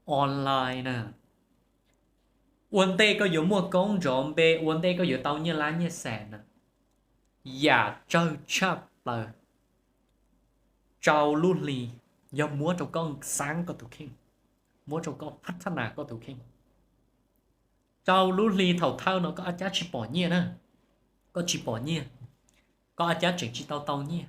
online na, ua ntej koj yuav muaj koob nrov npe, ua ntej koj yuav tau nyiaj lab nyiaj xees na, yam tsawg tshaj plaws, rau lub hli yog muab rau koj xaab koj tus kheej, muab rau koj phab thab nas koj tus kheej. Rau lub hli thaum thawj no koj ab cab tsis pom nyiaj na, koj tsis pom nyiaj, koj ab cab tseem tsis tau tau nyiaj,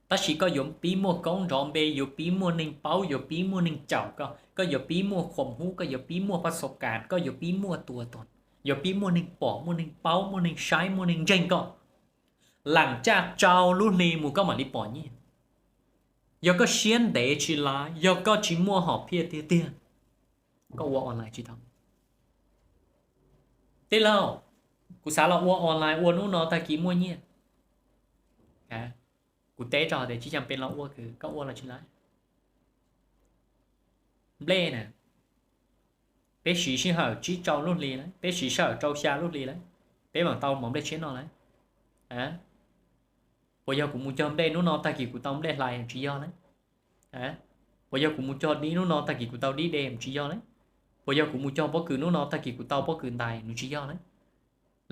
tab sis koj yuav pib muaj koob nrov npe, yuav pib muaj neeg paub, yuav pib muaj neeg caum koj, koj yuav pib muaj khuam hub, koj yuav pib muaj pab xaus kas, koj yuav pib muaj tua tog, yuav pib muaj neeg pom, muaj neeg paub, muaj neeg saib, muaj neeg ntseeg koj. Lam caj rau lub hli mus koj mam li pom nyiaj. Yog koj siab ntev tsis laiv, yog koj tsis muaj hom phiaj tiag tiag, koj ua online tsis tau. Tij laug, kuv xav los ua online ua hnub no tag kis muaj nyiaj. Kuv teb rau tias tsis xav pes los ua, koj ua los tsis laiv. Nplej na, peb siv sij hawm tsib rau lub hli lawm, peb siv sij hawm rau xya lub hli lawm, peb mam tau mov nplej tshiab no lawm. Puas yog kuv mus cog nplej hnub no tag kis kuv tau nplej hlais? Tsis yog lawm. Puas yog kuv mus cog dib hnub no tag kis kuv tau dib de? Tsis yog lawm. Puas yog kuv mus cog pob kws hnub no tag kis kuv tau pob kws ntais? Nws tsis yog lawm.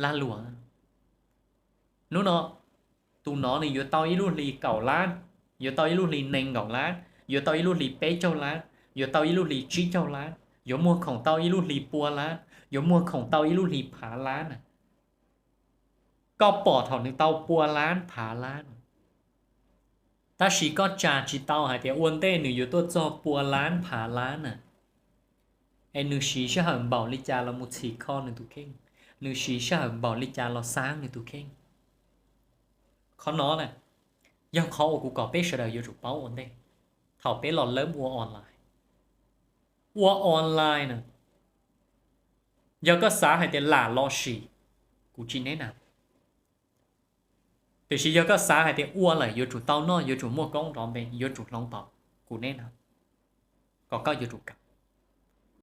Lag luam. Hnub no tus no nws yuav tau ib lub hli kaum lab, yuav tau ib lub hli nees nkaum lab, yuav tau ib lub hli peb caug lab, yuav tau ib lub hli tsib caug lab, yuav muag khoom tau ib lub hli pua lab, yuav muag khoom tau ib lub hli phav lab na. Koj pom thaum nws tau pua lab phav lab, tab sis koj tsa tsis tau hais tias ua ntej nws yuav tuaj txog pua lab phav lab na, es nws siv sij hawm npaum li cas los mus txhim kho nws tus kheej, nws siv sij hawm npaum li cas los xaab nws tus kheej. Qhov no na, yog qhov uas kuv kom peb sawv daws yuav tsum paub ua ntej thaum peb los lawb ua online. Ua online na, yog koj xav hais tias lam los sim, kuv tsis neb na. Tiam sis yog koj xav hais tias ua lawm yuav tsum tau noj, yuav tsum muaj koob nrov npe, yuav tsum hloov pauv, kuv neb na, kom koj yuav tsum kam.